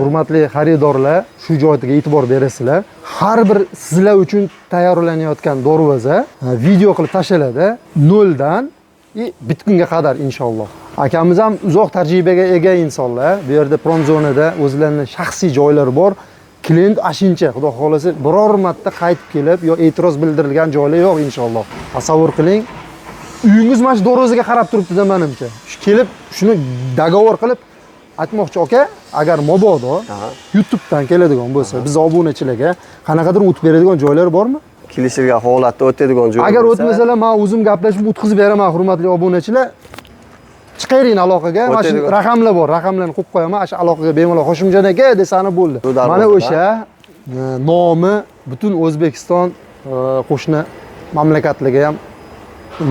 Hurmatli xaridorlar, shu joyga e'tibor berasizlar. Har bir sizlar uchun tayyorlanayotgan darvoza video qilib tashlanadi noldan и bitgunga qadar inshaalloh. Akamiz ham uzoq tajribaga ega insonlar. Bu yerda promzonada o'zlarining shaxsiy joylari bor. Klient ashincha, xudo xohlasa, biror marta qaytib kelib yo e'tiroz bildirilgan joylar yo'q inshaalloh. Tasavvur qiling, uyingiz mana shu darvozaga qarab turibdi-da menimcha. Shu kelib, shuni договор qilib aytmoqchi aka, agar mabodo YouTube'dan keladigan bo'lsa, biz obunachilarga qanaqadir o'tib beradigan joylar bormi? Kelishilgan holatda o'tadigan joy Agar bo'lsa, o'tmasalar, men o'zim gaplashib o'tkazib beraman, hurmatli obunachilar. Chiqavering aloqaga. Mana shu raqamlar bor, raqamlarni qo'yib qo'yaman. Shu aloqaga bemalol Hoshimjon aka desani bo'ldi. Mana o'sha nomi butun O'zbekiston qo'shni mamlakatlarga ham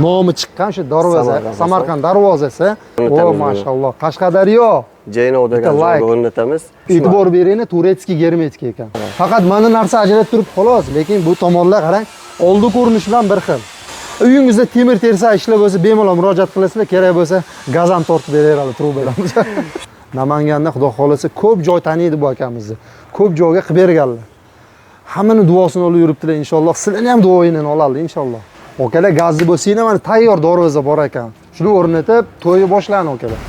nomi chiqqan o'sha darvoza, Samarqand darvozasi. O, mashalloh, Qashqadaryo. Jaynov degan joyga o'rnatamiz. E'tibor beringlar, турецкий germetik ekan. Faqat mana narsa ajratib turib xolos, lekin bu tomonlar qarang, oldi ko'rinish bilan bir xil. Uyingizda temir tersak ishlar bo'lsa, bemalol murojaat qilasizlar, kerak bo'lsa gaz ham tortib beraveradi trubadan. Namanganda xudo xohlasa ko'p joy taniydi bu akamizni. Ko'p joyga qilib berganlar. Hammani duosini olib yuribdilar inshaalloh. Sizlarni ham duoyini oladi inshaalloh. Okalar, gazni bo'lsanglar, mana tayyor darvoza bor ekan. Shuni o'rnatib, to'yi boshlan okalar.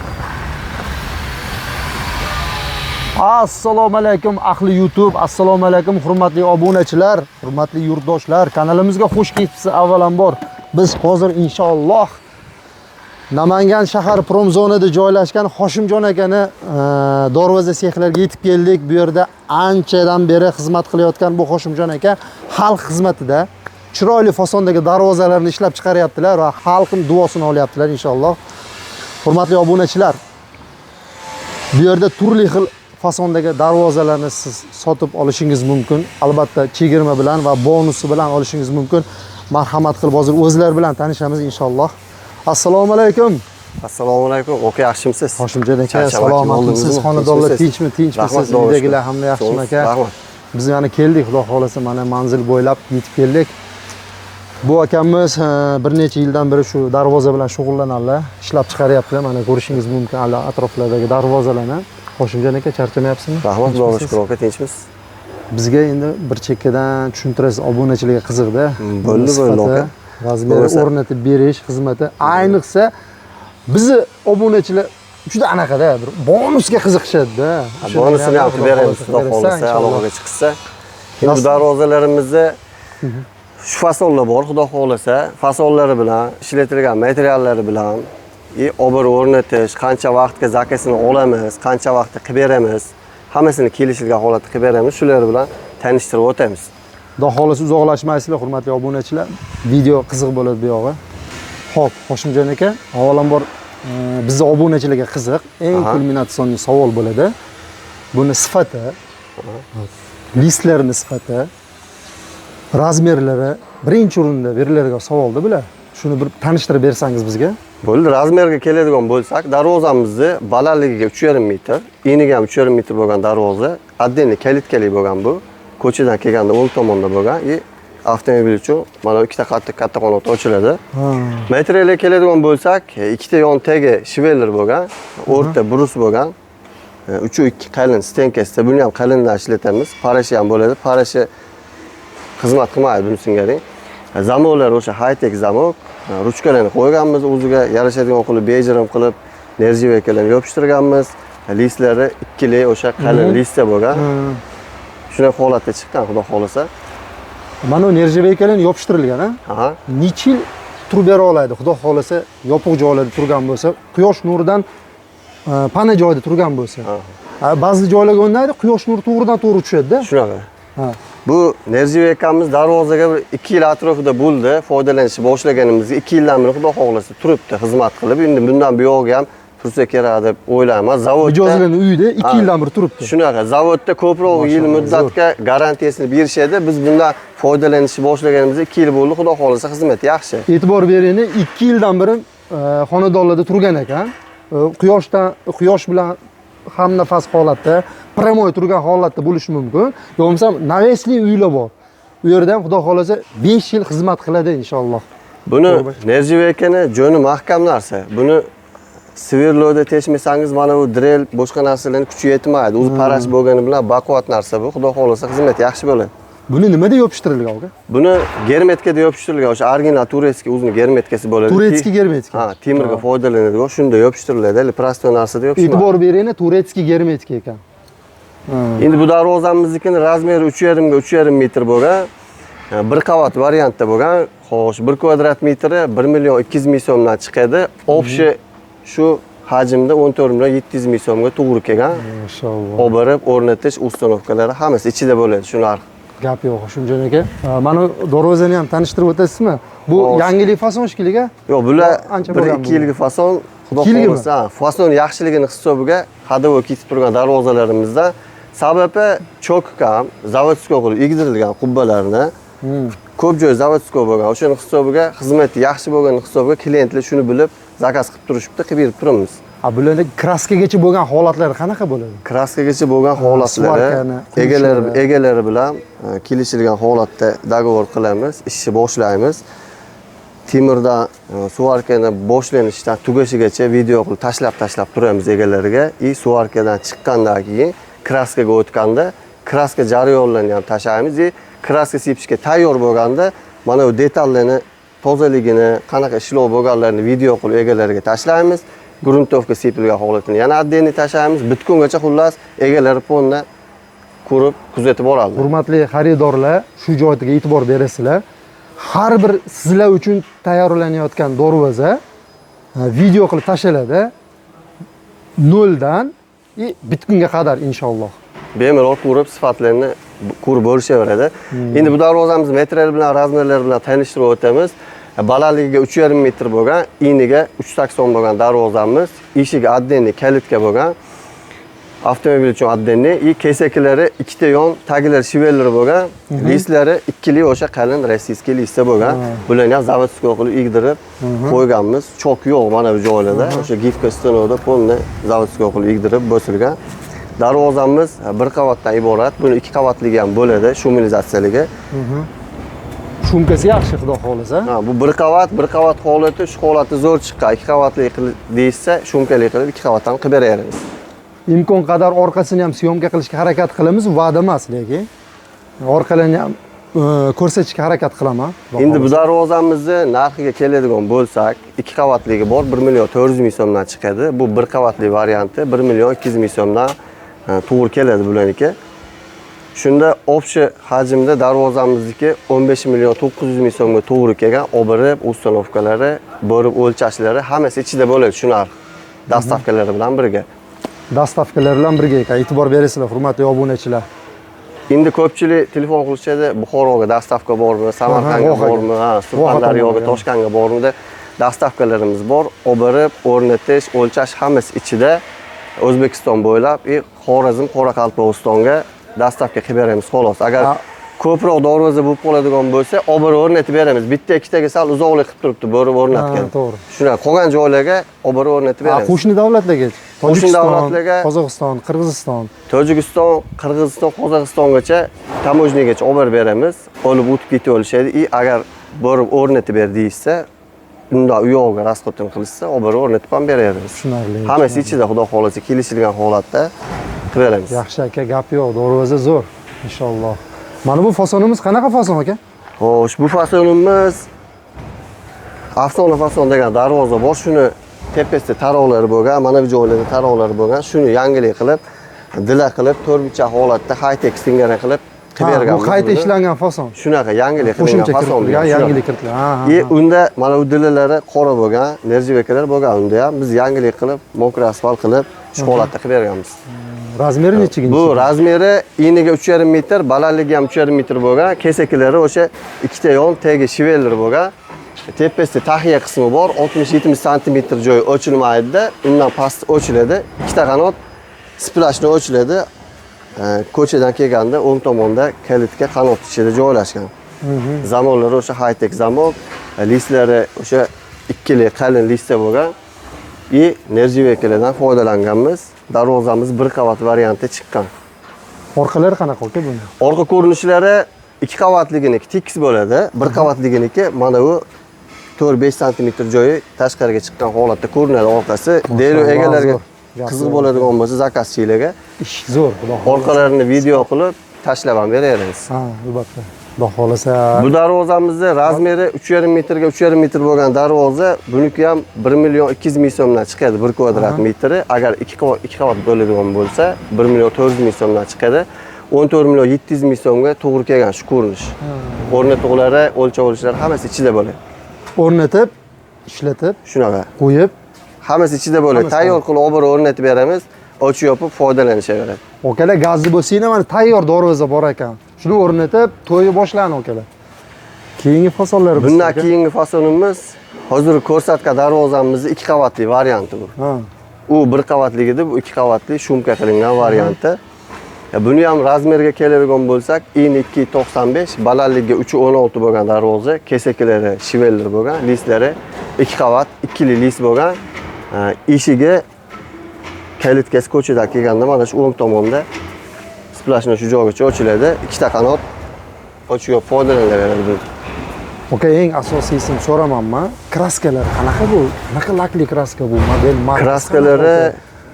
Assalomu alaykum ahli YouTube, assalomu alaykum hurmatli obunachilar, hurmatli yurtdoshlar. Kanalimizga xush kelibsiz avvalambor. Biz hozir inshaalloh Namangan shahar promzonada joylashgan Hoshimjon akani darvoza sexlariga yetib keldik. Bu yerda anchadan beri xizmat qilayotgan bu Hoshimjon aka xalq xizmatida chiroyli fasondagi darvozalarni ishlab chiqaryaptilar va xalqning duosini olyaptilar inshaalloh. Hurmatli obunachilar, bu yerda turli xil fasondagi darvozalarni siz sotib olishingiz mumkin. Albatta chegirma bilan va bonusi bilan olishingiz mumkin. Marhamat qilib hozir o'zlari bilan tanishamiz inshaalloh. Assalomu alaykum. Assalomu alaykum. Aka, yaxshimisiz? Hoshimjon aka, salomatmisiz? Xonadonlar tinchmi? Tinchmisiz? Uydagilar hamma yaxshimi aka? Rahmat. Biz yana keldik, xudo xohlasa mana manzil bo'ylab yetib keldik. Bu akamiz bir necha yildan beri shu darvoza bilan shug'ullanadilar, ishlab chiqaryaptilar. Mana ko'rishingiz mumkin hali atroflardagi darvozalarni. Hoshimjon aka, charchamayapsizmi? Rahmat, xudoga shukr aka, tinchmiz. Bizga endi bir chekkadan tushuntirasiz, obunachilarga qiziqda. Bo'ldi, bo'ldi aka. Razmeri o'rnatib berish xizmati, ayniqsa bizni obunachilar juda anaqada bir bonusga qiziqishadi-da. Bonusini ham qilib beramiz, xudo xohlasa, aloqaga chiqsa. Endi darvozalarimizni shu fasonlar bor, xudo xohlasa, fasonlari bilan, ishlatilgan materiallari bilan obir o'rnatish, qancha vaqtga zakasini olamiz, qancha vaqtda qilib beramiz, hammasini kelishilgan holatda qilib beramiz, shular bilan tanishtirib o'tamiz. Xudo xohlasa uzoqlashmaysizlar, hurmatli obunachilar. Video qiziq bo'ladi bu yog'i. Xo'p, Hoshimjon aka, avvalambor bizni obunachilarga qiziq, eng kulminatsion savol bo'ladi. Buni sifati, listlarini sifati, razmerlari birinchi o'rinda beriladigan savolda bular. Shuni bir tanishtirib bersangiz bizga. Bo'ldi, razmerga keladigan bo'lsak, darvozamizni balandligiga 3,5 metr, eniga ham 3,5 metr bo'lgan darvoza, отдельно kalitkali bo'lgan bu. Ko'chadan kelganda o'ng tomonda bo'lgan и avtomobil uchun mana ikkita katta qanot ochiladi. Materialga keladigan bo'lsak, ikkita yon tagi shveller bo'lgan, o'rta brus bo'lgan, 3-2 qalin stenkasida, buni ham qalindan ishlatamiz. Parashi ham bo'ladi. Parashi xizmat qilmaydi buni singari. Zamoklar o'sha high-tech zamok, ruchkalarni qo'yganmiz o'ziga yarashadigan qilib, bejirim qilib, nerjeveykalarni yopishtirganmiz. Listlari ikkili o'sha qalin listda bo'lgan. Shunday holatda chiqqan, xudo xohlasa. Mana bu nerjeveykalarni yopishtirilgan, ha? Necha yil turib bera oladi, xudo xohlasa, yopiq joylarda turgan bo'lsa, quyosh nuridan pana joyda turgan bo'lsa. Ba'zi joylarga o'rnaydi, quyosh nuri to'g'ridan to'g'ri tushadi-da. Shunaqa. Bu nerjeveykamimiz darvozaga bir 2 yil atrofida bo'ldi, foydalanishni boshlaganimizga 2 yildan beri xudo xohlasa turibdi, xizmat qilib. Endi bundan buyog'i ham tursa kerak deb o'ylayman. Zavodda mijozlarning uyida 2 yildan beri turibdi. Shunaqa, zavodda ko'proq yil muddatga garantiyasini berishadi. Biz bundan foydalanishni boshlaganimizga 2 yil bo'ldi, xudo xohlasa xizmat yaxshi. E'tibor bering, 2 yildan beri xonadonlarda turgan ekan. Quyosh bilan hamnafas holatda, prямой turgan holatda bo'lishi mumkin. Yo bo'lmasam navesli uylar bor. U yerda ham xudo xohlasa 5 yil xizmat qiladi inshaalloh. Buni nerjiveykani jo'ni mahkam narsa. Buni Сверло da teshmasangiz, mana bu дрель, boshqa narsalarni kuchi yetmaydi. O'zi параш bo'lgani bilan baquvvat narsa bu. Xudo xohlasa, xizmati yaxshi bo'ladi. Buni nimada yopishtirilgan, aka? Buni герметка da yopishtirilgan, o'sha original турецкий o'zini герметка si bo'ladi. Турецкий герметика. Ha, temirga foydalanadigan, shunda yopishtiriladi. Hali простой narsada yopishmaydi. E'tibor beringlar, турецкий герметика ekan. Endi bu darvozamiznikini размер i 3,5 ga 3,5 metr bo'lgan, bir qavat variantda bo'lgan. Xo'sh, 1 kvadrat metri 1 million 200 ming so'mdan chiqadi. Общий shu hajmda 14 million 700 ming so'mga to'g'ri kelgan. Mashalloh. Olib borib o'rnatish, установка lari hammasi ichida bo'ladi shu narx. Gap yo'q, Hoshimjon aka. Mana darvozani ham tanishtirib o'tasizmi? Bu Hozir. yangilik fason shekilli. Yo'q, bular Ancha bir bo'lgan ikki bu. yilgi fason. Xudo 2 yilgimi? xohlasa, ha, fason yaxshiligini hisobiga ходовой ketib turgan darvozalarimizda sababi чок ham заводской qilib egdirilgan qubbalarni. Ko'p joy заводской bo'lgan. O'shani hisobiga, xizmati yaxshi bo'lgani hisobiga klientlar shuni bilib заказ qilib turishibdi, qilib berib turibmiz. Ha, bularda краска gacha bo'lgan holatlari qanaqa bo'ladi? Краска gacha bo'lgan holatlari Сварка ni, egalari quyishlari. Egalari bilan kelishilgan holatda договор qilamiz, ishni boshlaymiz. Temirdan сварка ni boshlanishidan tugashigacha video qilib tashlab tashlab turamiz egalariga и сварка dan chiqqandan keyin краска ga o'tganda краска jarayonlarini ham tashlaymiz и краска sepishga tayyor bo'lganda mana bu detallarni tozaligini, qanaqa ishlov bo'lganlarini video qilib egalariga tashlaymiz. Грунтовка sepilgan holatini yana отдельный tashlaymiz. Bitgungacha, xullas, egalari полный ko'rib, kuzatib boradi. Hurmatli xaridorlar, shu joyga e'tibor berasizlar. Har bir sizlar uchun tayyorlanayotgan darvoza video qilib tashlanadi. Noldan и bitgunga qadar, inshaalloh. Bemalol ko'rib, sifatlarini ko'rib bo'lishaveradi. Endi bu darvozamiz metrlar bilan, размер lar bilan tanishtirib o'tamiz. Balandligiga 3,5 metr bo'lgan, eniga 3,80 bo'lgan darvozamiz, eshigi отдельный калитка bo'lgan. Avtomobil uchun отдельный и kesaklari ikkita yon, tagilari швеллер bo'lgan, listlari ikkili o'sha qalin российский listda bo'lgan. Bularni ham заводской qilib egdirib qo'yganmiz. Чок yo'q mana bu joylarda. O'sha гибка stanokda полный заводской qilib egdirib bosilgan. Darvozamiz bir qavatdan iborat. Buni ikki qavatligi ham bo'ladi, шумоизоляция ligi. Шумка si yaxshi, xudo xohlasa. Ha, bu bir qavat, bir qavat holati, shu holati zo'r chiqqan. Ikki qavatli qilib deyishsa, шумка li qilib ikki qavatdan qilib beraveramiz. Imkon qadar orqasini ham съёмка qilishga harakat qilamiz, va'da emas lekin. Orqalarini ham ko'rsatishga harakat qilaman. Xudo Endi bu xohlasa. darvozamizni narxiga keladigan bo'lsak, ikki qavatligi bor, 1 million 400 ming so'mdan chiqadi. Bu bir qavatli varianti 1 million 200 ming so'mdan to'g'ri keladi bularniki. Shunda общий hajmda darvozamizniki 15 million 900 ming so'mga to'g'ri kelgan. Olib, установка lari, borib o'lchashlari hammasi ichida bo'ladi shu narx. Доставка lari bilan birga. Доставка lar bilan birga ekan. E'tibor berasizlar, hurmatli obunachilar. Endi ko'pchilik telefon qilishadi, Buxoroga доставка bormi, Samarqandga Vohaga. Bormi, ha, Surxondaryoga, tomonga. Toshkentga bormi deb доставка larimiz bor. Olib borib, o'rnatish, o'lchash hammasi ichida. O'zbekiston bo'ylab и Xorazm, Qoraqalpog'istonga доставка qilib beramiz xolos. Agar ko'proq darvoza bo'lib qoladigan bo'lsa, olib borib o'rnatib beramiz. Bitta ikkitaga sal uzoqlik qilib turibdi, borib o'rnatgan. Ha, to'g'ri. Shunaqa qolgan joylarga olib borib o'rnatib beramiz. Qo'shni davlatlarga? Qo'shni Tojikiston, davlatlarga- Qozog'iston, Qirg'iziston. Tojikiston, Qirg'iziston, Qozog'istongacha, таможня gacha olib borib beramiz. Olib o'tib ketib olishadi. И agar borib o'rnatib ber deyishsa, unda u yog'iga расход ini qilishsa, olib borib o'rnatib ham beraveramiz. Tushunarli. Hammasi ichida, xudo xohlasa, kelishilgan holatda qilib beramiz. Yaxshi aka, gap yo'q, darvoza zo'r. Inshaalloh. Mana bu fasonimiz qanaqa fason, aka? Xo'sh, bu fasonimiz afsona fason degan darvoza bor. Shuni tepasida taroqlari bo'lgan, mana bu joylarda taroqlari bo'lgan. Shuni yangilik qilib, dila qilib, to'rtburchak holatda high-tech singari qilib qilib Ha, berganmiz. Bu qayta buni. ishlangan fason. Shunaqa yangilik qilingan Qo'shimcha fason. kiritilgan, Shunaqa. yangilik kiritilgan. Ha. И unda mana bu dilalari qora bo'lgan, нержавейка lar bo'lgan unda ham biz yangilik qilib, мокрый asfalt qilib, shu holatda qilib berganmiz. Размер i nechiga? Bu размер i eniga 3,5 metr, balandligi ham 3,5 metr bo'lgan, kesaklari o'sha ikkita yon tagi швеллер bo'lgan. Tepasida tahiya qismi bor, 60-70 santimetr joyi ochilmaydi, undan past ochiladi. Ikkita qanot сплошной ochiladi. Ko'chadan kelganda o'ng tomonda калитка qanot ichida joylashgan. Замок lari o'sha high-tech замок, listlari o'sha ikkili qalin listda bo'lgan. И нержавейка lardan foydalanganmiz. Darvozamiz bir qavat variantda chiqqan. Orqalari qanaqa, aka, buni? Orqa ko'rinishlari ikki qavatliginiki tekis bo'ladi. Bir qavatliginiki mana bu 4-5 santimetr joyi tashqariga chiqqan holatda ko'rinadi orqasi. Deyli egalariga qiziq bo'ladigan bo'lsa, zakazchilarga ish zo'r, xudo xohlasa. Orqalarini video qilib tashlab ham beraveramiz. Ha, albatta. Xudo xohlasa. Bu darvozamizni razmeri 3,5 metrga 3,5 metr bo'lgan darvoza, buniki ham 1 million 200 ming so'mdan chiqadi 1 kvadrat metri. Agar 2 qavat 2 qavat bo'ladigan bo'lsa, 1 million 400 ming so'mdan chiqadi. 14 million 700 ming so'mga to'g'ri kelgan shu ko'rinish. O'rnatuqlari, o'lchov olishlari hammasi ichida bo'ladi. O'rnatib, ishlatib, shunaqa qo'yib, hammasi ichida bo'ladi. Tayyor qilib olib o'rnatib beramiz, ochib yopib foydalanishaveradi. Okalar, gazni bo'lsanglar, mana tayyor darvoza bor ekan. Shuni o'rnatib, to'yi boshlan okalar. Keyingi fasonlar. Bundan keyingi fasonimiz hozir ko'rsatgan darvozamizning 2 qavatli varianti bu. Ha. U 1 qavatli edi, bu 2 qavatli shumka qilingan varianti. Buni ham razmerga keladigan bo'lsak, in 2.95, balandligi 3.16 bo'lgan darvoza, kesaklari shiveller bo'lgan, listlari 2 qavat, ikkili list bo'lgan. Eshigi kalitkasi ko'chadan kelganda mana shu o'ng tomonda splashni shu joygacha ochiladi. Ikkita qanot ochib foydalanilaveradi bu. Okey, eng asosiysini so'ramanman. Kraskalar qanaqa bu? Qanaqa lakli kraska bu? Model markasi. Kraskalari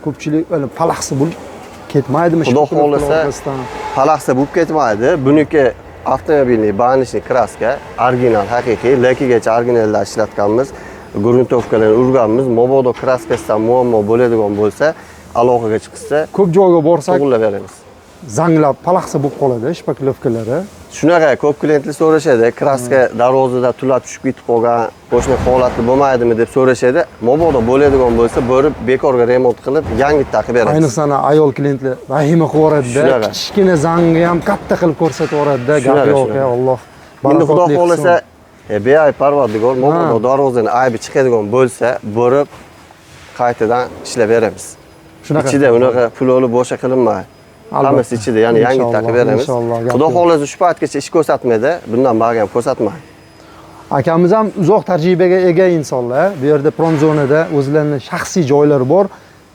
ko'pchilik palaxsi bo'lib ketmaydimi? Xudo xohlasa palaxsi bo'lib ketmaydi. Buniki avtomobilning banishli kraska, original, haqiqiy, lakigacha originalda ishlatganmiz. Gruntovkalarni urganmiz. Mabodo kraskasidan muammo bo'ladigan bo'lsa, aloqaga chiqsa, ko'p joyga borsak to'g'rilab beramiz. Zanglab palaxsi bo'lib qoladi shpaklovkalari. Shunaqa ko'p klientlar so'rashadi, kraska darvozada tulab tushib ketib qolgan, qo'shni holatli bo'lmaydimi deb so'rashadi. Mabodo bo'ladigan bo'lsa, borib bekorga remont qilib, yangi taqib beramiz. Ayniqsa ayol klientlar vahima qilib yuboradi-da, kichkina zangni ham katta qilib ko'rsatib yuboradi-da, gap yo'q, ey Alloh. Endi xudo xohlasa, beayb parvardigor, mabodo darvozaning aybi chiqadigan bo'lsa, borib qaytadan ishlab beramiz. Shunaqa. Ichida unaqa pul olib bo'sha qilinmaydi. Hammasi ichida, ya'ni yangi taqib beramiz. Xudo xohlasa shu paytgacha ish ko'rsatmaydi, bundan bari ham ko'rsatmaydi. Akamiz ham uzoq tajribaga ega insonlar. Bu yerda promzonada o'zlarining shaxsiy joylari bor.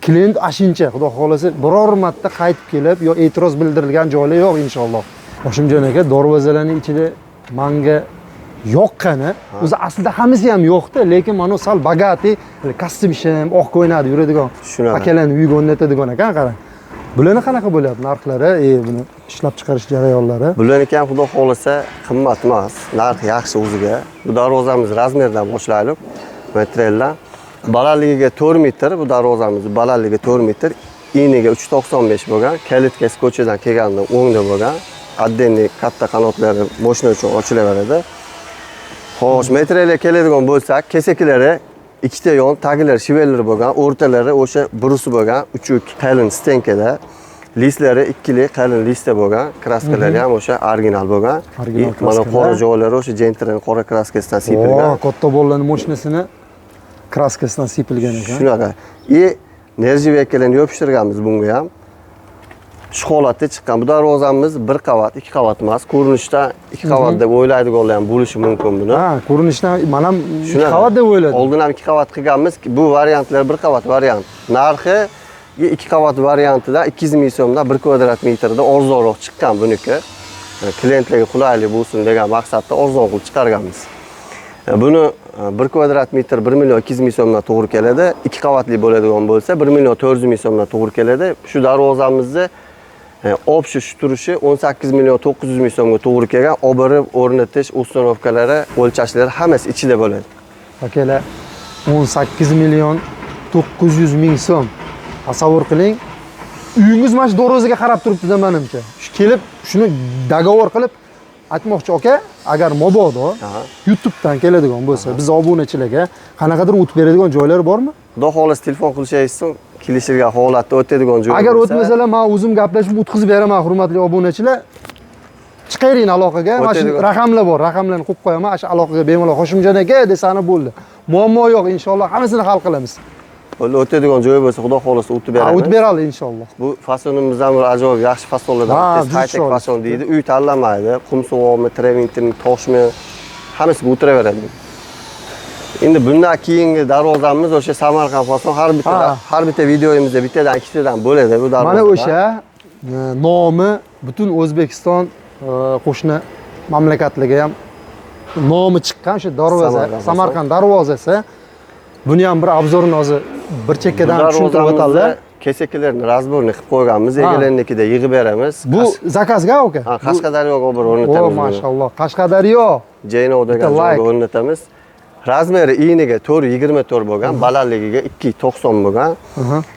Klient ashincha, xudo xohlasa biror marta qaytib kelib yo e'tiroz bildirilgan joylar yo'q inshaalloh. Hoshimjon aka, darvozalarning ichida manga yoqqani, o'zi aslida hammasi ham yo'qda, lekin mana sal bogati, kostyum shim, oq ko'ynakda yuradigan akalarni uyiga o'rnatadigan ekan, qarang. Bularni qanaqa bo'lyapti narxlari, buni ishlab chiqarish jarayonlari? Bularniki ham xudo xohlasa qimmat emas, narxi yaxshi o'ziga. Bu darvozamiz razmerdan boshlaylik, metreldan. Balandligiga 4 metr, bu darvozamiz balandligi 4 metr, eniga 3.95 bo'lgan, kalitkasi ko'chadan kelganda o'ngda bo'lgan, отдельный katta qanotlari mashina uchun ochilaveradi. Xo'sh, metrelga keladigan bo'lsak, kesaklari ikkita yon, taglari shiveller bo'lgan, o'rtalari o'sha brusi bo'lgan, 3-2 qalin stenkada, listlari ikkili qalin listda bo'lgan, kraskalari ham o'sha original bo'lgan. Mana qora joylari o'sha jentrning qora kraskasidan sepilgan. Katta bolalarning mashinasini kraskasidan sepilgan ekan. Shunaqa. Nerjiveykalarni yopishtirganmiz bunga ham. Shu holatda chiqqan. Bu darvozamiz 1 qavat, 2 qavat emas. Ko'rinishdan 2 qavat deb o'ylaydiganlar ham bo'lishi mumkin buni. Ha, ko'rinishdan men ham 2 qavat deb o'yladim. Oldin ham 2 qavat qilganmiz. Bu variantlar 1 qavat variant. Narxi 2 qavat variantida 200 ming so'mdan 1 kvadrat metrda arzonroq chiqqan buniki. Klientlarga qulaylik bo'lsin degan maqsadda arzon qilib chiqarganmiz. Buni 1 kvadrat metr 1 million 200 ming so'mdan to'g'ri keladi. 2 qavatli bo'ladigan bo'lsa 1 million 400 ming so'mdan to'g'ri keladi. Shu darvozamizni obshi shu turishi 18 million 900 ming so'mga to'g'ri kelgan. Obirib o'rnatish ustanovkalari, o'lchashlari hammasi ichida bo'ladi. Akalar, 18 million 900 ming so'm. Tasavvur qiling. Uyingiz mana shu darvozaga qarab turibdi-da menimcha. Shu kelib, shuni dogovor qilib aytmoqchi aka, agar mabodo YouTube'dan keladigan bo'lsa, biz obunachilarga qanaqadir o'tib beradigan joylar bormi? Xudo xohlasa telefon qilishingiz, kelishilgan holatda o'tadigan joy. Agar o'tmasalar, men o'zim gaplashib o'tkazib beraman, hurmatli obunachilar. Chiqaring aloqaga, mana shu raqamlar bor, raqamlarni qo'yib qo'yaman, shu aloqaga bemalol Hoshimjon aka desani bo'ldi. Muammo yo'q, inshaalloh hammasini hal qilamiz. O'tadigan joyi bo'lsa, xudo xohlasa o'tib beramiz. O'tib beradi inshaalloh. Bu fasonimiz ham bir ajoyib yaxshi fasonlardan bittasi, high-tech fason deydi. Uy tanlamaydi, qum sovuqmi, trevintinmi, toshmi, hammasiga o'tiraveradi. Endi bundan keyingi darvozamiz o'sha Samarqand fason. Har bitta videoyimizda bittadan ikkitadan bo'ladi bu darvoza. Mana o'sha nomi butun O'zbekiston qo'shni mamlakatlarga ham nomi chiqqan o'sha darvoza, Samarqand darvozasi. Buni ham bir обзор ini hozir bir chekkadan tushuntirib o'tadilar. Keseklarni разборni qilib qo'yganmiz, egalarnikida yig'ib beramiz. Bu заказ ga aka? Ha, Qashqadaryoga olib borib o'rnatamiz. O, mashalloh. Qashqadaryo. Jaynov degan joyga o'rnatamiz. Размер i iniga 4.24 bo'lgan, balandligiga 2.90 bo'lgan.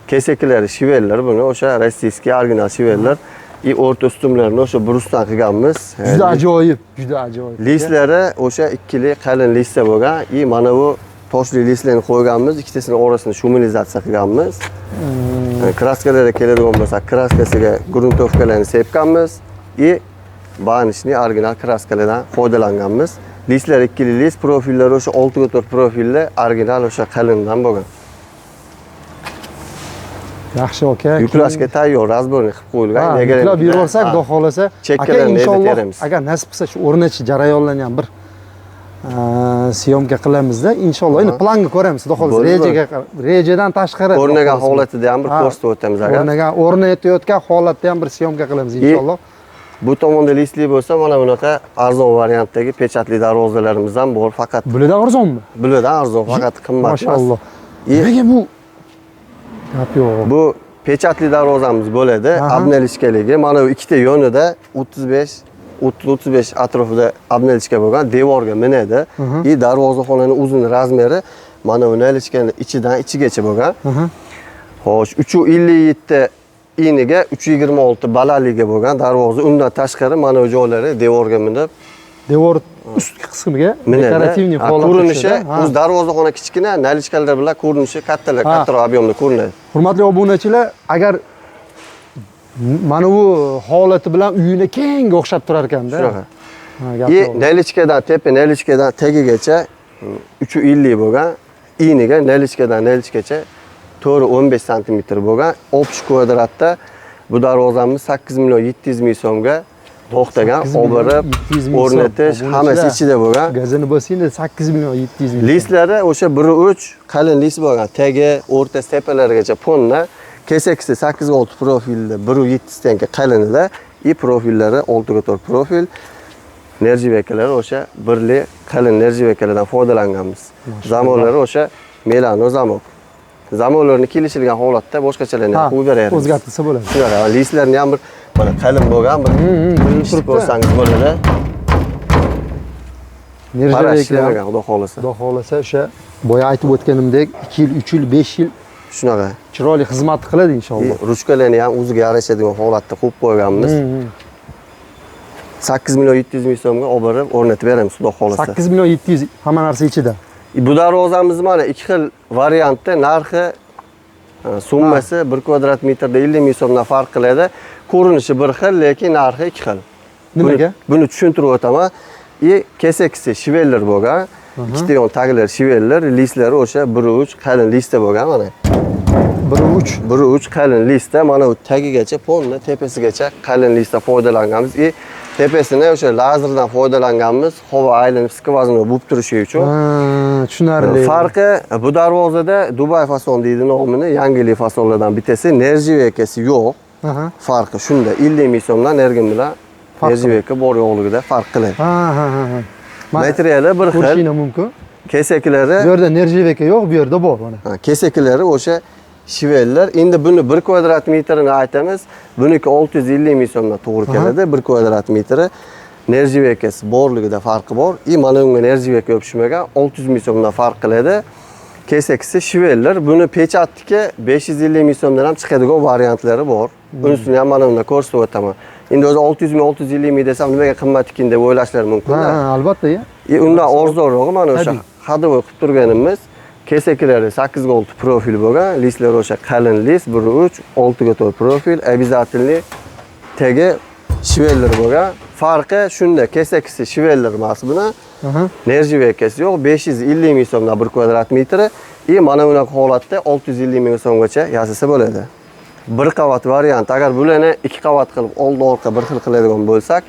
Keseklari швеллер, buni o'sha российский original швеллер. И o'rta ustunlarini o'sha брус dan qilganmiz. Juda ajoyib, juda ajoyib. Лист lari o'sha ikkili qalin лист da bo'lgan. И mana bu toshli лист larni qo'yganmiz, ikkitasini orasini шумоизоляция qilganmiz. Краска larga keladigan bo'lsak, краска siga грунтовка larni sepganmiz и баночный original краска lardan foydalanganmiz. Лист lar ikkili лист, profillari o'sha 6 ga 4 profilli original o'sha qalindan bo'lgan. Yaxshi aka. Yuklashga tayyor, разборni qilib qo'yilgan. Yuklab yuraversak, xudo xohlasa, aka inshaalloh, agar nasib qilsa shu o'rnatish jarayonlarini ham bir съёмка qilamizda, inshaalloh. Endi planga ko'ramiz, xudo xohlasa, rejaga, rejadan tashqari o'rnagan holatida ham bir ko'rsatib o'tamiz agar. O'rnagan, o'rnatayotgan holatda ham bir съёмка qilamiz inshaalloh. Bu tomonda лист li bo'lsa, mana bunaqa arzon variantdagi печать li darvozalarimiz ham bor, faqat bulardan arzonmi? Bulardan arzon, faqat qimmat emas. Mashalloh. Nega bu? Gap yo'q. Bu печать li darvozamiz bo'ladi, обналичка ligi. Mana bu ikkita yonida 35 30-35 atrofida обналичка bo'lgan, devorga minadi. И darvozaxonaning uzun размер i mana bu наличка ning ichidan ichigacha bo'lgan. Xo'sh, 3.57 iniga 3.26 balandligi bo'lgan darvoza. Undan tashqari mana bu joylari devorga minib, devor ustki qismiga декоративный holatda ko'rinishi, o'z darvozaxona kichkina, наличка lar bilan ko'rinishi kattalar, kattaroq объем da ko'rinadi. Hurmatli obunachilar, agar mana bu holati bilan uyini kengga o'xshab turar ekanda. Shunaqa. И наличка dan tepa, наличка dan tagigacha 3.50 bo'lgan, iniga наличка dan наличка gacha 4.15 santimetr bo'lgan. Общий kvadratda bu darvozamiz 8 million 700 ming so'mga to'xtagan, olib o'rnatish hammasi ichida bo'lgan. Gazini bosingda 8 million 700 ming. Лист lari o'sha 1.3 qalin лист bo'lgan, tagi, o'rta tepalarigacha ponna, kesakisi 8.6 profilda 1.7 стенка qalinida и profillari 6.4 profil. Нержавейка lari o'sha birli qalin нержавейка lardan foydalanganmiz. Замок lari o'sha melano замок. Замок larni kelishilgan holatda boshqachalarni ham qo'yib beramiz. O'zgartirsa bo'ladi. Shunaqa, лист larni ham bir mana qalin bo'lgan bir turibdi. Ko'rsangiz bo'ladi. Нержавейка xudo xohlasa. Xudo xohlasa o'sha boya aytib o'tganimdek 2 yil, 3 yil, 5 yil shunaqa chiroyli xizmat qiladi inshaalloh. Ruchkalarni ham o'ziga yarashadigan holatda qo'yib qo'yganmiz. 8 million 700 ming so'mga olib borib o'rnatib beramiz xudo xohlasa. 8 million 700 hamma narsa ichida. Bu darvozamiz mana ikki xil variantda narxi summasi 1 kvadrat metrda 50 ming so'mdan farq qiladi. Ko'rinishi bir xil, lekin narxi ikki xil. Nimaga? Buni tushuntirib o'taman. И kesakisi швеллер bo'lgan. Ikkita yon tagilar швеллер, лист lari o'sha 1.3 qalin лист da bo'lgan mana. 1.3. 1.3 qalin лист da mana bu tagigacha, ponni tepasigacha qalin лист da foydalanganmiz. И tepasini o'sha lazerdan foydalanganmiz, havo aylanib сквозной bo'lib turishi uchun. Tushunarli. Farqi bu darvozada Dubay fason deydi nomini, yangilik fasonlardan bittasi, нержавейка si yo'q. Farqi shunda 50 ming so'mdan ergin bilan нержавейка bor yo'qligida farq qiladi. Ha. Materiali bir xil. Ko'rishinglar mumkin. Kesaklari bu yerda нержавейка yo'q, bu yerda bor mana. Ha, kesaklari o'sha швеллер. Endi buni 1 kvadrat metrini aytamiz. Buniki 650 ming so'mdan to'g'ri keladi. 1 kvadrat metri нержавейка si borligida farqi bor. И mana unga нержавейка yopishmagan 600 ming so'mdan farq qiladi. Kesakisi швеллер. Buni печать niki 550 ming so'mdan ham chiqadigan variantlari bor. Unisini ham mana bunda ko'rsatib o'taman. Endi o'zi 600 ming, 650 ming desam nimaga qimmat ekan deb o'ylashlari mumkin. Ha, albatta ya. Undan arzonrog'i mana o'sha ходовой qilib turganimiz. Kesaklari 8.6 profil bo'lgan, лист lari o'sha qalin лист 1.3, 6.4 profil, обязательный tagi швеллер bo'lgan. Farqi shunda, kesakisi швеллер emas buni. Нержавейка si yo'q, 550 ming so'mdan 1 kvadrat metri. И mana bunaqa holatda 650 ming so'mgacha yasasa bo'ladi. Bir qavat variant. Agar bularni 2 qavat qilib, oldi orqa bir xil qiladigan bo'lsak,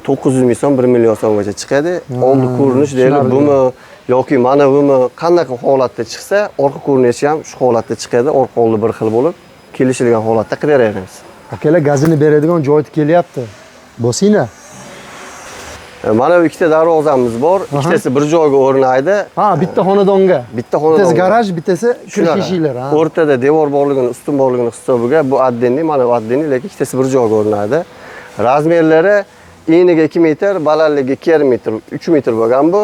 900 ming so'm, 1 million so'mgacha chiqadi. Oldi ko'rinish deylik, bumi yoki mana bumi qanaqa holatda chiqsa, orqa ko'rinishi ham shu holatda chiqadi. Orqa oldi bir xil bo'lib, kelishilgan holatda qilib beramiz. Akalar gazini beradigan joyi kelyapti. Bosinglar. Mana bu ikkita darvozamiz bor. Ikkitasi bir joyga o'rnaydi. Ha, bitta xonadonga. Bitta xonadonga. Bittasi garaj, bittasi kirish eshiklari. O'rtada devor borligini, ustun borligini hisobiga bu отдельный, mana bu отдельный, lekin ikkitasi bir joyga o'rnaydi. Razmerlari eniga 2 metr, balandligi 2,5 metr, 3 metr bo'lgan bu.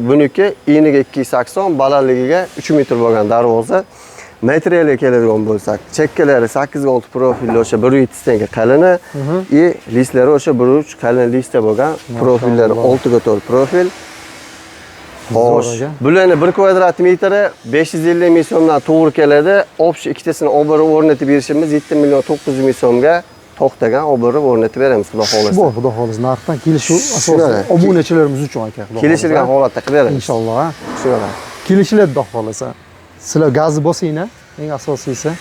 Buniki eniga 2,80, balandligiga 3 metr bo'lgan darvoza. Materialga keladigan bo'lsak, chekkalari 8,6 profilli o'sha 1,7 stenga qalini, listlari o'sha 1,3 qalin listda bo'lgan, profillari 6,4 profil. Xo'sh, bularni 1 kvadrat metri 550 ming so'mdan to'g'ri keladi. Общий ikkitasini olib borib o'rnatib berishimiz 7 million 900 ming so'mga to'xtagan olib borib o'rnatib beramiz, xudo xohlasa. Bu xudo xohlasa narxdan kelishuv asosan obunachilarimiz uchun aka, xudo xohlasa. Kelishilgan holatda qilib beramiz. Inshaalloh. Shunaqa. Kelishiladi xudo xohlasa. Sizlar gazni bosinglar, eng asosiysi.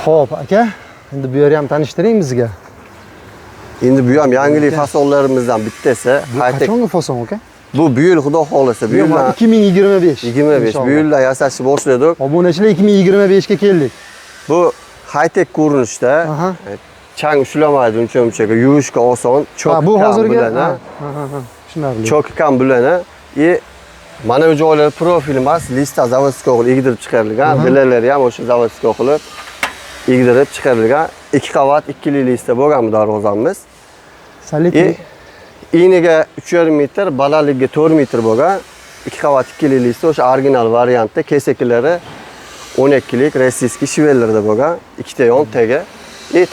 Xo'p, aka, endi bu yerni ham tanishtiring bizga. Endi bu ham yangilik fasonlarimizdan bittasi. Qachongi fason aka? Bu yil xudo xohlasa, bu yil 2025. 25 bu yilda yasashni boshladik. Obunachilar 2025 ga keldik. Bu high-tech ko'rinishda, chang ushlamaydi uncha-munchaga, yuvishga oson, cho'k bu hozirgi tushunarli. Cho'k kam bularni. Mana bu joylar profil emas, lista zavodskiy qilib egdirib chiqarilgan, dilalari ham o'sha zavodskiy qilib egdirib chiqarilgan. 2 qavat, 2 lista bo'lgan bu darvozamiz. Solidniy. Eniga 3,5 metr, balandligiga 4 metr bo'lgan 2 qavat 2 lista o'sha original variantda, kesaklari 12lik rossiyskiy shivellarda bo'lgan, ikkita yon tagi.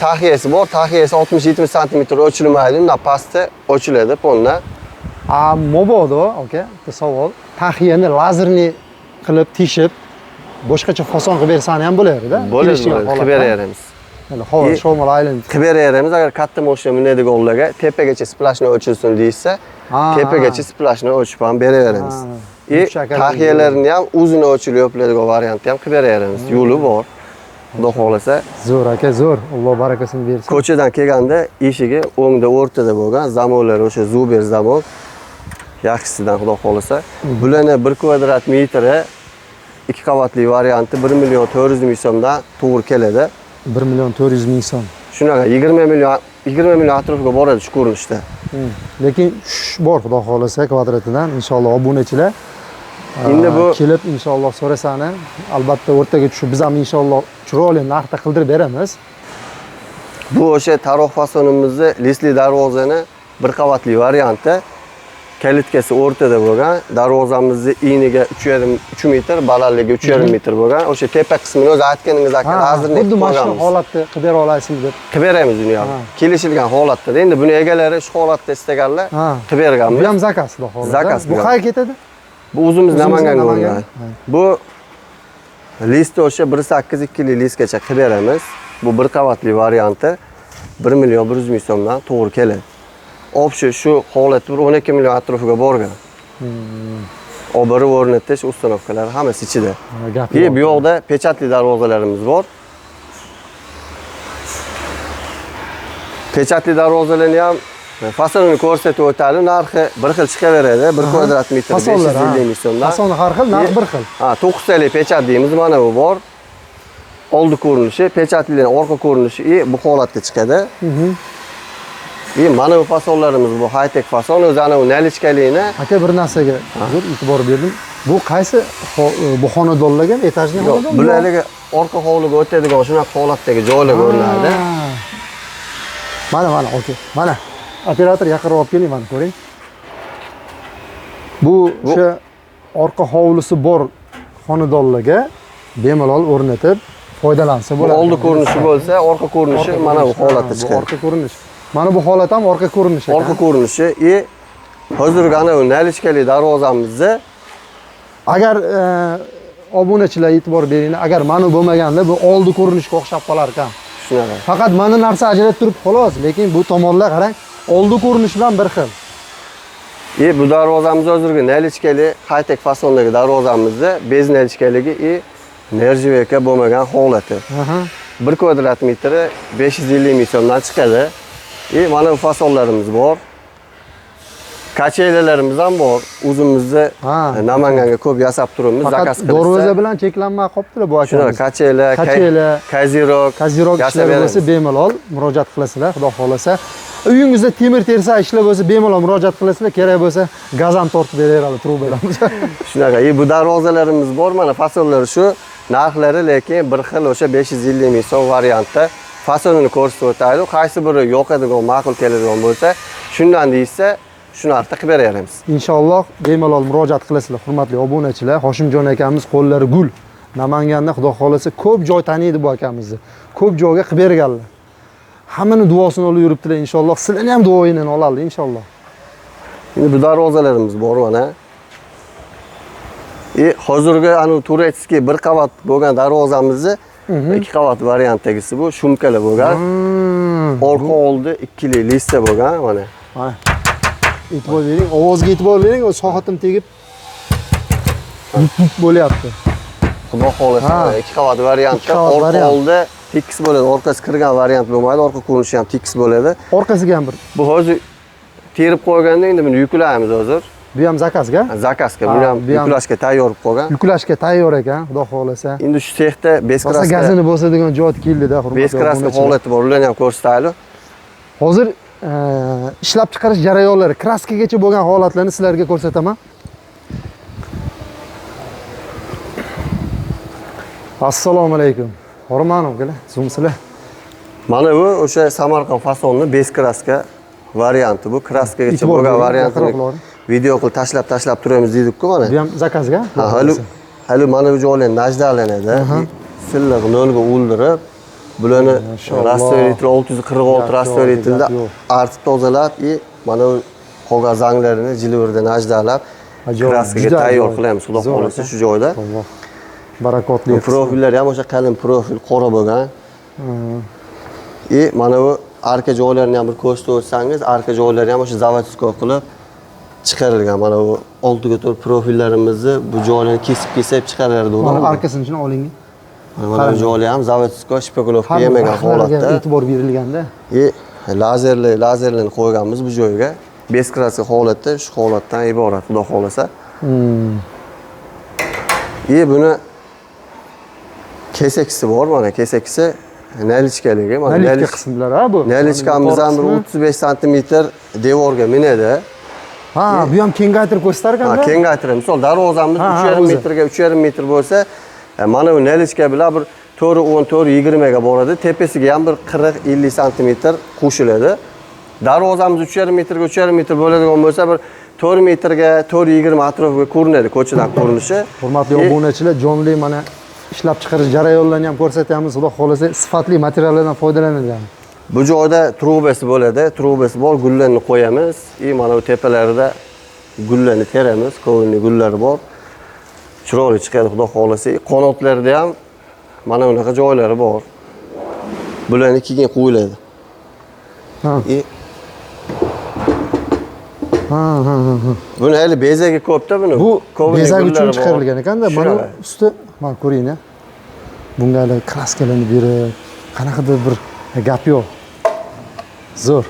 Taxiyasi bor, taxiyasi 60-70 sm o'chilmaydi, undan pastda o'chiladi polna. A mobodo aka, bitta savol. Taxiyani lazerni qilib teshib, boshqacha fason qilib bersani ham bo'lardi-da. Bo'ladi, qilib beraveramiz. Havo shamol aylanib qilib beraveramiz. Agar katta mashina minadiganlarga tepagacha splashni o'chilsin deysa, tepagacha splashni o'chib ham beraveramiz. Taxiyalarini ham o'zini o'chilib yopiladigan variantni ham qilib beraveramiz. Yo'li bor. Xudo xohlasa. Zo'r aka, zo'r. Alloh barakasini bersin. Ko'chadan kelganda eshigi o'ngda o'rtada bo'lgan, zamonlar o'sha Zuber zamon. Yaxshisidan xudo xohlasa. Bularni 1 kvadrat metri 2 qavatli varianti 1 million 400 ming so'mdan to'g'ri keladi. 1 million 400 ming so'm. Shunaqa 20 million atrofiga boradi shu ko'rinishda. Lekin bor xudo xohlasa kvadratidan inshaalloh obunachilar endi bu kelib inshaalloh so'rasani albatta o'rtaga tushib biz ham inshaalloh chiroyli narxda qildirib beramiz. Bu o'sha taroq fasonimizni listli darvozani 1 qavatli varianti. Kalitkasi o'rtada bo'lgan, darvozamizni eniga 3,5 metr, balandligi 3,5 metr bo'lgan. O'sha tepa qismini o'zi aytganingiz aka, lazerni xuddi mana shu holatda qilib bera olasizmi deb. Qilib beramiz uni ham. Kelishilgan holatda. Endi buni egalari shu holatda istaganlar qilib berganmiz. Bu ham zakaz xudo xohlasa. Zakaz. Bu qayerga ketadi? Bu o'zimiz Namanganga o'rnaydi. Bu list o'sha 1.8 2 listgacha qilib beramiz. Bu 1 qavatli varianti 1 million 100 ming so'mdan to'g'ri keladi. Общий shu holat bir 12 million atrofiga borgan. Obiri o'rnatish ustanovkalari hammasi ichida. Bu yoqda pechatli darvozalarimiz bor. Pechatli darvozalarni ham fasonini ko'rsatib o'tadi. Narxi bir xil chiqaveradi. 1 kvadrat metr 550 ming so'mdan. Fasoni har xil, narx bir xil. Ha, 9 talik pechat deymiz, mana bu bor. Oldi ko'rinishi, pechatlining orqa ko'rinishi bu holatda chiqadi. Mana bu fasonlarimiz bu high-tech fason, o'zi ana u nalichkalikni. Aka, bir narsaga zo'r e'tibor berdim. Bu qaysi bu xonadonlarga, etajli xonadon? Bularga orqa hovliga o'tadigan shunaqa holatdagi joylar ko'rinadi. Mana, mana, okey. Mana. Operator yaqinroq olib keling, mana ko'ring. Bu o'sha orqa hovlisi bor xonadonlarga bemalol o'rnatib foydalansa bo'ladi. Oldi ko'rinishi bo'lsa, orqa ko'rinishi mana bu holatda chiqadi. Orqa ko'rinish. Mana bu holat ham orqa ko'rinishi. Orqa ko'rinishi. Hozirgi ana u nalichkali darvozamizni agar obunachilar e'tibor beringlar, agar mana bo'lmaganda bu oldi ko'rinishga o'xshab qolar ekan. Shunaqa. Faqat mana narsa ajratib turib xolos, lekin bu tomonlar qarang, oldi ko'rinish bilan bir xil. Bu darvozamiz hozirgi nalichkali high-tech fasondagi darvozamizni bez nalichkaligi nerjeveka bo'lmagan holati. 1 kvadrat metri 550 ming so'mdan chiqadi. Mana bu fasonlarimiz bor. Kachelalarimiz ham bor. O'zimizni Namanganga ko'p yasab turibmiz, zakaz qilishsa. Darvoza bilan cheklanmay qolibdi bu akamiz. Shunaqa kachela, kazirok, kazirok ishlari bo'lsa bemalol murojaat qilasizlar, xudo xolasa. Uyingizda temir tersak ishlar bo'lsa, bemalol murojaat qilasizlar, kerak bo'lsa gaz ham tortib beraveradi trubalarimiz. Shunaqa. Bu darvozalarimiz bor, mana fasonlari shu, narxlari lekin bir xil o'sha 550 ming so'm variantda. Fasonini ko'rsatib o'taylik. Qaysi biri yoqadigan, ma'qul keladigan bo'lsa, shundan deyishsa, shu narxda qilib beraveramiz. Inshaalloh bemalol murojaat qilasizlar, hurmatli obunachilar. Hoshimjon akamiz qo'llari gul. Namanganda xudo xolasa ko'p joy taniydi bu akamizni. Ko'p joyga qilib berganlar. Hammani duosini olib yuribdilar inshaalloh. Sizlarni ham duoyini oladi inshaalloh. Endi bu darvozalarimiz bor mana. Hozirgi anu turetskiy bir qavat bo'lgan darvozamizni ikki qavat variantdagisi bu shumkali bo'lgan. Orqa oldi ikkili lista bo'lgan mana. Mana. E'tibor bering, ovozga e'tibor bering, o soatim tegib bo'lyapti. Xudo xolasa ikki qavat variantda orqa oldi tekis bo'ladi, orqasi kirgan variant bo'lmaydi, orqa ko'rinishi ham tekis bo'ladi. Orqasiga ham bir. Bu hozir terib qo'yganda endi buni yuklaymiz hozir. Bu ham zakazga? Zakazga, buni ham yuklashga tayyor bo'lib qolgan. Yuklashga tayyor ekan, xudo xolasa. Endi shu sexda beskraska gazini bosadigan joy keldida, hurmatli beskraska holati bor, ularni ham ko'rsataylik. Hozir ishlab chiqarish jarayonlari, kraskagacha bo'lgan holatlarni sizlarga ko'rsataman. Assalomu alaykum. Hormanov akalar, zo'msizlar. Mana bu o'sha Samarqand fasonni beskraska varianti bu. Kraskagacha bo'lgan variantini video qilib tashlab turamiz dedik-ku mana. Bu ham zakazga? Ha, hali mana bu joylar najdalanadi. Silliq nolga o'ldirib, bularni rastvoritelni 646 rastvoritelda artib tozalab, mana bu qog'oz zanglarini jilvirda najdalab, kraskaga tayyor qilamiz, xudo xolasa shu joyda. Barakotli. Profillar ham o'sha qalin profil qora bo'lgan. Mana bu arka joylarini ham bir ko'rsatib o'tsangiz, arka joylari ham o'sha zavodskoy qilib chiqarilgan. Mana bu 6 ga 4 profillarimizni bu joylarni kesib chiqarardi ular. Mana arkasini shuni oling. Mana bu joylar ham zavodskoy shpekulovka yemagan holatda. E'tibor berilganda. Lazerlarni qo'yganmiz bu joyga. Beskraska holatda, shu holatdan iborat, xudo xolasa. Buni kesaksi bor, mana kesaksi nalichkaligi, mana nalichka qismlari ha bu. Nalichkamiz ham bir 35 santimetr devorga minadi. Ha, bu ham kengaytirib ko'rsatar ekanda. Ha, kengaytirib. Misol darvozamiz 3,5 metrga 3,5 metr bo'lsa, mana bu nalichka bilan bir 4.10, 4.20 ga boradi. Tepasiga ham bir 40-50 santimetr qo'shiladi. Darvozamiz 3,5 metrga 3,5 metr bo'ladigan bo'lsa, bir 4 metrga 4.20 atrofiga ko'rinadi, ko'chadan ko'rinishi. Hurmatli obunachilar, jonli mana ishlab chiqarish jarayonlarini ham ko'rsatyapmiz. Xudo xolasa sifatli materiallardan foydalanilgan. Bu joyda trubasi bo'ladi, trubasi bor, gullarni qo'yamiz. Mana bu tepalarida gullarni teramiz, ko'rinli gullari bor. Chiroyli chiqadi, xudo xolasa. Qanotlarida ham mana bunaqa joylari bor. Bularni keyin qo'yiladi. Ha. Ha. Buni hali bezagi ko'pda buni. Bu bezak uchun chiqarilgan ekanda. Mana usti, mana ko'ring-a. Bunga hali kraskalarni berib, qanaqadir bir gap yo'q. Zo'r.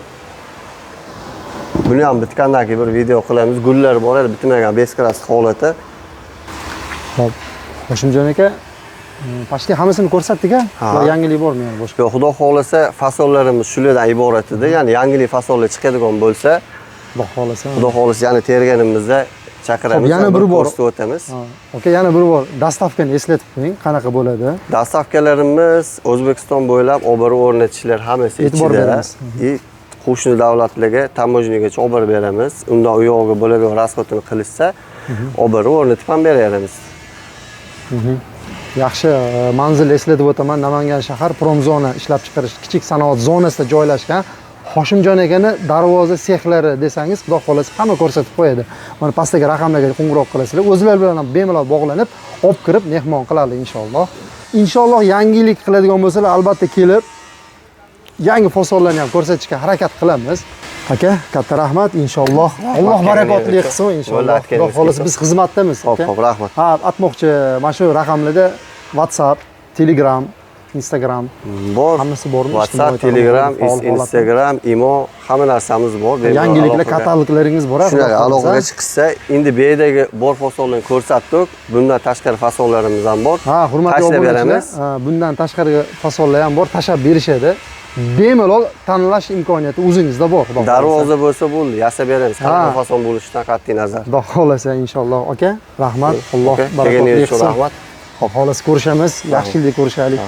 Buni ham bitgandan keyin bir video qilamiz. Gullar bor, hali bitmagan beskraska holati. Xo'p, Hoshimjon aka, почти hammasini ko'rsatdik-a? Yangilik bormi yana boshqa? Yo'q, xudo xolasa fasonlarimiz shulardan iborat edi. Ya'ni yangilik fasonlar chiqadigan bo'lsa, xudo xolasa. Xudo xolasa yana terganimizda chaqiramiz. Yana bir bor ko'rsatib o'tamiz. Aka, yana bir bor dastavkani eslatib qo'ying, qanaqa bo'ladi? Dastavkalarimiz O'zbekiston bo'ylab olib borib o'rnatishlar hammasi ichida. Qo'shni davlatlarga tamojnagacha olib borib beramiz. Undan u yog'iga bo'ladigan rasxodini qilishsa, olib borib o'rnatib ham beraveramiz. Yaxshi, manzil eslatib o'taman. Namangan shahar Promzona ishlab chiqarish kichik sanoat zonasida joylashgan Hoshimjon akani darvoza sexlari desangiz, xudo xolasa hamma ko'rsatib qo'yadi. Mana pastdagi raqamlarga qo'ng'iroq qilasizlar, o'zlari bilan ham bemalol bog'lanib, olib kirib mehmon qiladi inshaalloh. Inshaalloh yangilik qiladigan bo'lsalar, albatta kelib yangi fasonlarni ham ko'rsatishga harakat qilamiz. Aka, katta rahmat inshaalloh. Alloh barakotli qilsin inshaalloh. Xudo xolasa biz xizmatdamiz. Xo'p, rahmat. Ha, atmoqchi mana shu raqamlarda WhatsApp, Telegram, Instagram bor. Hammasi bormi? WhatsApp, Telegram, Instagram, Imo, hamma narsamiz bor. Yangiliklar kataloglaringiz bor. Shunaqa aloqaga chiqsa, endi bu yerdagi bor fasonlarni ko'rsatdik. Bundan tashqari fasonlarimiz ham bor. Ha, hurmatli obunachilar, bundan tashqari fasonlar ham bor, tashlab berishadi. Bemalol tanlash imkoniyati o'zingizda bor, xudo xohlasa. Darvoza bo'lsa bo'ldi, yasab beramiz. Ha. Qanaqa fason bo'lishidan qat'iy nazar. Xudo xohlasa, inshaalloh aka. Rahmat. Alloh Aka, barakotli kelganingiz uchun qilsin. rahmat. Xohlasa ko'rishamiz, yaxshi yilda ko'rishaylik.